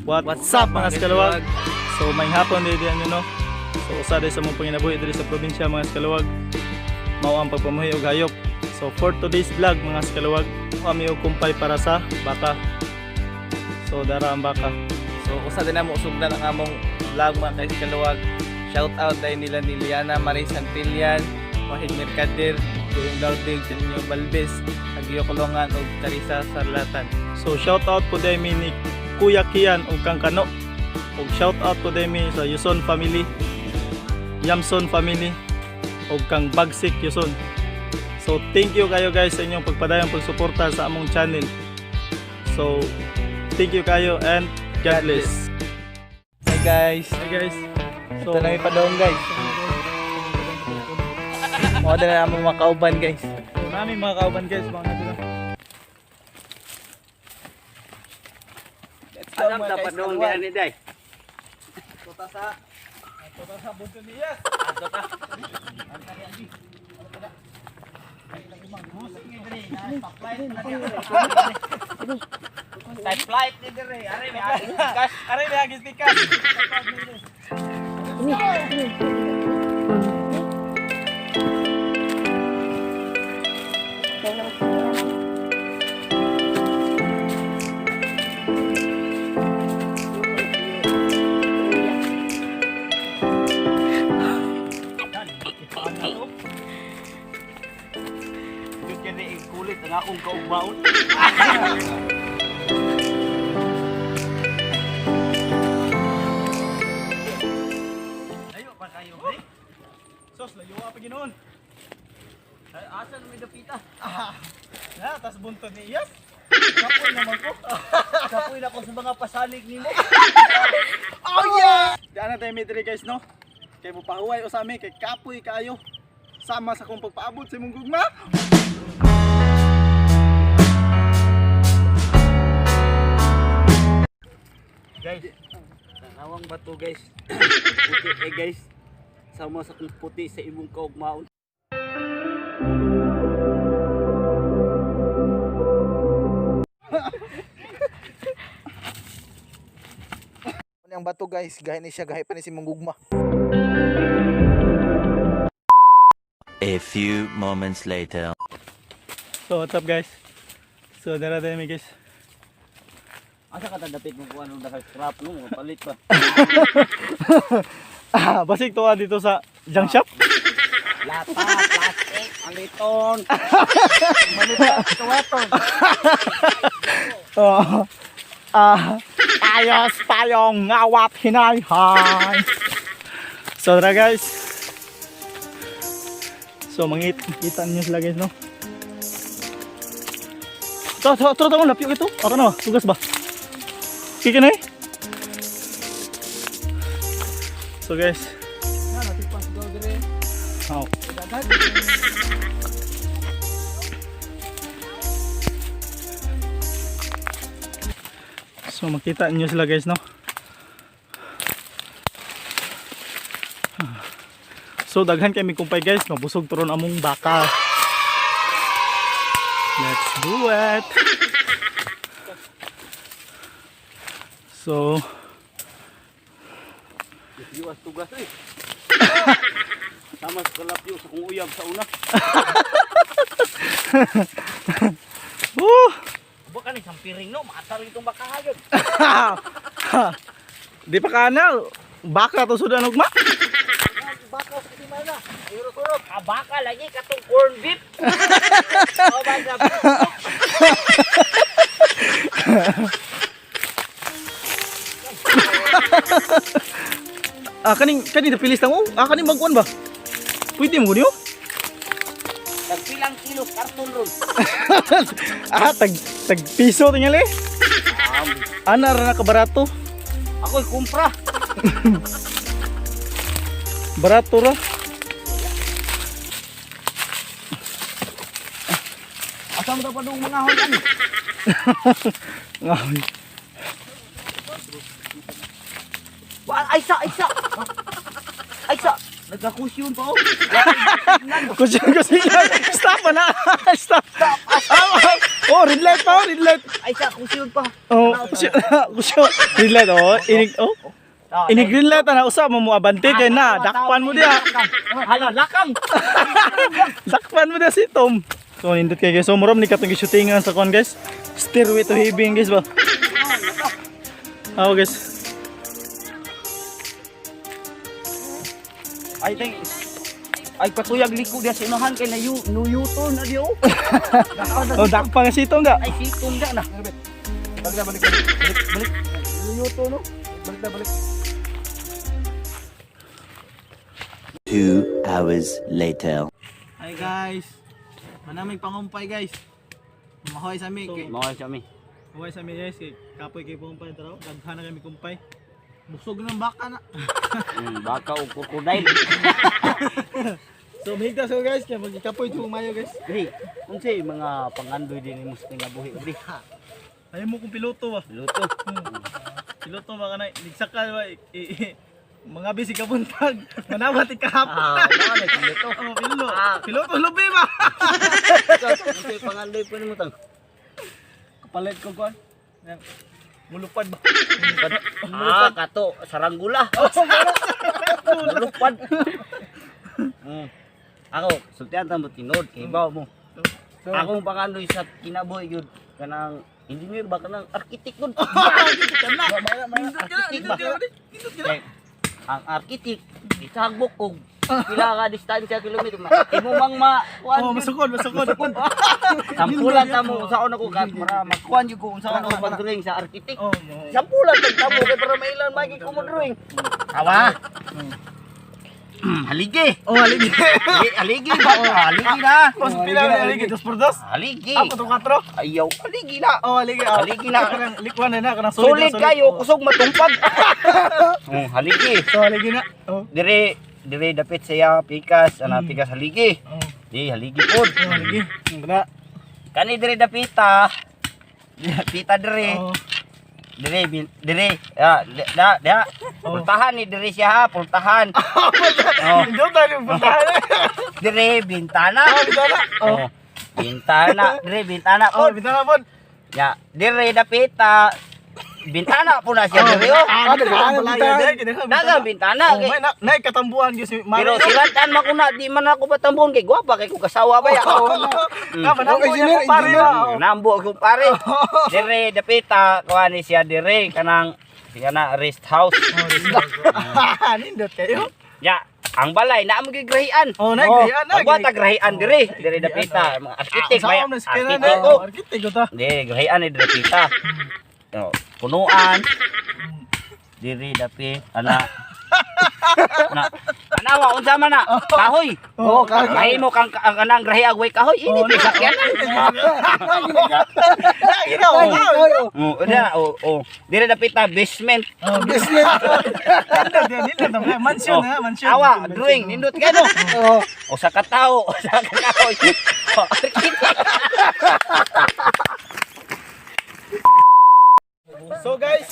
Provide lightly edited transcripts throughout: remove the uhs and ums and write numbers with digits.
What's up, mga skalawag? So may hapon dito yan no. So usa day sa mong panginabuhi diri sa probinsya, mga skalawag. Mao ang pagpamuhi og hayop. So for today's vlog, mga skalawag, kami og kumpay para sa baka. So dara ang baka. So usa din namo sugdan ang among vlog, mga kaiskalawag. Shout out dahil nila ni Liana Marie Santillan, Wahid Mercader, Jerome Laudig, Janino Balbes, Agyo Kulongan ug Carissa Sarlatan. So shout out po day mi ni Kuya Kian og kang Kano. Og shout out po day mi sa Yuson family, Yamson family og kang Bagsik Yuson. So thank you kayo guys sa inyong pagpadayong pagsuporta sa among channel. So thank you kayo and God bless. Hi guys. Hi guys. So, ito na may padong, guys. Mao na among mga kauban, guys. So, namin mga kauban guys, mga nandito. Let's go, Alam mga dapat dong kaiskalawag. ni day. Tuta sa Ito sa bunto niya. Type flight ni dire. Are may agis tikas. Aray may agis tikas. Yung kini kulit ang akong kaugmaon. Ayo pa kayo, bre. Sos, layo pa ginoon. Asa may dapita? Na, tas bunto ni Iyas. Kapoy naman ko. Kapoy na ko sa mga pasalig nimo. Oh yeah! Daan na tayo may diri guys no. Kay mupahuway usa mi kay kapoy kaayo. Sama sa akong pagpaabot sa imong gugma. Guys, tanawang bato, guys. Puti eh guys. Sama sa kong puti sa imong kaugmaon. Ang bato guys, gahi ni siya, gahi pa ni si Munggugma. A few moments later. So what's up guys? So dara tayo may guys. Asa ka dapit mo kuan og dahil scrap no, palit pa. Ah, basig to dito sa junk shop. Lata, plastic, aliton. Oh. Ah, ayos tayong ngawat hinayhay. So tara guys. So mangit kita niyo sila guys no. To to to to lapyo ito. Ako na, tugas ba? Kiki na eh. So guys. Oh. So makita niyo sila guys no. So daghan kay mi kumpay guys, mabusog turon among baka. Let's do it. So Iwas tugas eh. Sama sa kalapyo sa kong uyab sa una. woo! Baka ni sampiring no, maatar itong baka hayop. Di pa kanal. Baka to sudan ugma. Baka sa di mana. Surot-surot. Ah, baka lagi katong corn beef. Oh, baka. Ah, kaning kaning napilis lang oh. Ah, kaning magkuan ba? Pwede mo niyo? Tagpilang kilo karton ron. Ah, tag tag piso tingali. Ana ra na kabarato. Ako'y kumpra. Barato ra. Asa mo daw pa doong mga hoy ani? Ngahoy. Wa ay sa ay sa. Ay sa. Nagkakusyon pa oh. Kusin kusin. Stop na. Stop. Stop. Oh, red light pa, oh, red light. light. Ay sa kusyon pa. Oh, kusyo, kusyo. Green light oh, inig oh. Ini green light ana usa mo moabante kay na dakpan mo diha. Hala, lakang. Dakpan mo diha si Tom. So nindot kay guys. So muram ni katong gishootingan sa kon guys. Stairway to Heaven guys ba. Oh guys. Ay ting. Ay patuyag liko diya sa inahan kay na yu no yuto na diyo. Oh, dakpan si Tom da. Ay sitong da na. Balik na, balik, balik, balik, balik. Luyuto, no? Balik na, balik. 2 hours later. Hi guys. Manamig pangumpay guys. Mahoy sa mi. Mao sa mi. Huwag sa mi guys, kay kapoy kay pumpay taraw. Daghan na kami kumpay. Busog ng baka na. Baka og crocodile. So mahigda so guys, kay magikapoy to mayo guys. Dre, unsay mga pangandoy din nimo sa kinabuhi, dre? Ayaw mo kong piloto ba. Luto. Piloto ba kanay nigsaka ba mga bisi ka buntag. Manawat ikahapon. Ah, mao na piloto. Oh, piloto. Piloto lubi ba? Ikaw, unsay pangandoy po nimo tang? Kapalit ko kuan. Mulupad ba? Ah, kato, saranggula. Lupad. Ako, sultian ta mo tinod kay bawo mo. Ako ang pangandoy sa kinabuhi gyud kanang engineer ba kanang architect gud. Architect ba? Kay, ang architect itagbok og pila ka distansya kilometro ma. Imo mang ma kuan Oh, gyud. masukod, masukod. Sampulan ta mo unsaon ako ka para makuan jud ko unsaon ako pag-drawing sa architect. Oh, mo. Sampulan tag tamo kay para mailan magi ko mo drawing. Awa. Haligi. Oh, haligi. Haligi ba? Haligi na. Oh, sa pila na haligi, dos por dos. Haligi. Ako to katro. Ayaw, haligi na. Oh, haligi. Oh. Haligi na. Kanang likwan na na, kanang solid. Solid kayo, kusog matumpag. Oh, haligi. So, haligi na. Oh. Dire dire dapit siya pikas, ana pikas haligi. Oh, Di haligi pod. oh, haligi. Wala. Kani dire dapita. Dapita dire. Oh. Dire dire. Ya, da da. Pultahan ni dire siya ha, pultahan. Oh. Hindi tayo yung puntahan. Dire bintana. Bintana. Oh. Oh. Bintana, dire bintana Oh, pod. bintana pod. Ya, dire dapita. Bintana po na siya dire oh. Ah, daghan bintana. Dagang bintana. Oh, may na, nay katambuan gyud si Mari. Pero silantan man ko na, di man ako patambon kay gwapa kay ko kasawa ba ya. Ah, manambo Oh, engineer, niya pare engineer. ba. Oh. Nambo ako pare. Dire dapita kuha ni siya dire kanang siya na rest house. Ah, nindot kayo. Ya, ang balay na mo gigrahian. Oh, nay grahian na. Ang bata grahian dire, dire dapita mga architect ba. Sa na si Kenan. Architect ko. Architect ko ta. Dire grahian ni dire pita. Oh, punuan. Dire dapi ana. Na. Anawa unsa man na? Kahoy. Oh, kahoy. Mahimo kang ang kanang grahi agway kahoy ini oh, sakyanan. Oh, Oh, na, oh, oh. Dire dapita basement. Oh, business. nindot yan, nindot. Mansion Oh. ha, mansion. Awa, drawing nindot kay no. Oh, O sa katao, o sa kahoy. Oh, architect. So guys,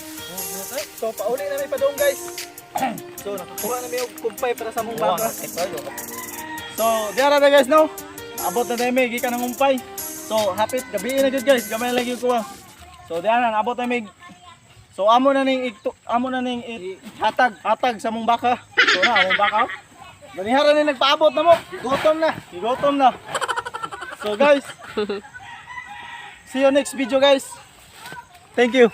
so pauli na may padung guys. So nakakuha na may og kumpay para sa mong baka. So diara na guys no. Abot na tayo may gikan ng kumpay. So hapit gabi na jud guys, gamay lagi ko. So diara na abot na may. So amo na ning ikto, amo na ning hatag, hatag sa mong baka. So na among baka. Ganihara ni nagpaabot na mo. Gutom na. Gutom na. So guys, see you next video guys. Thank you.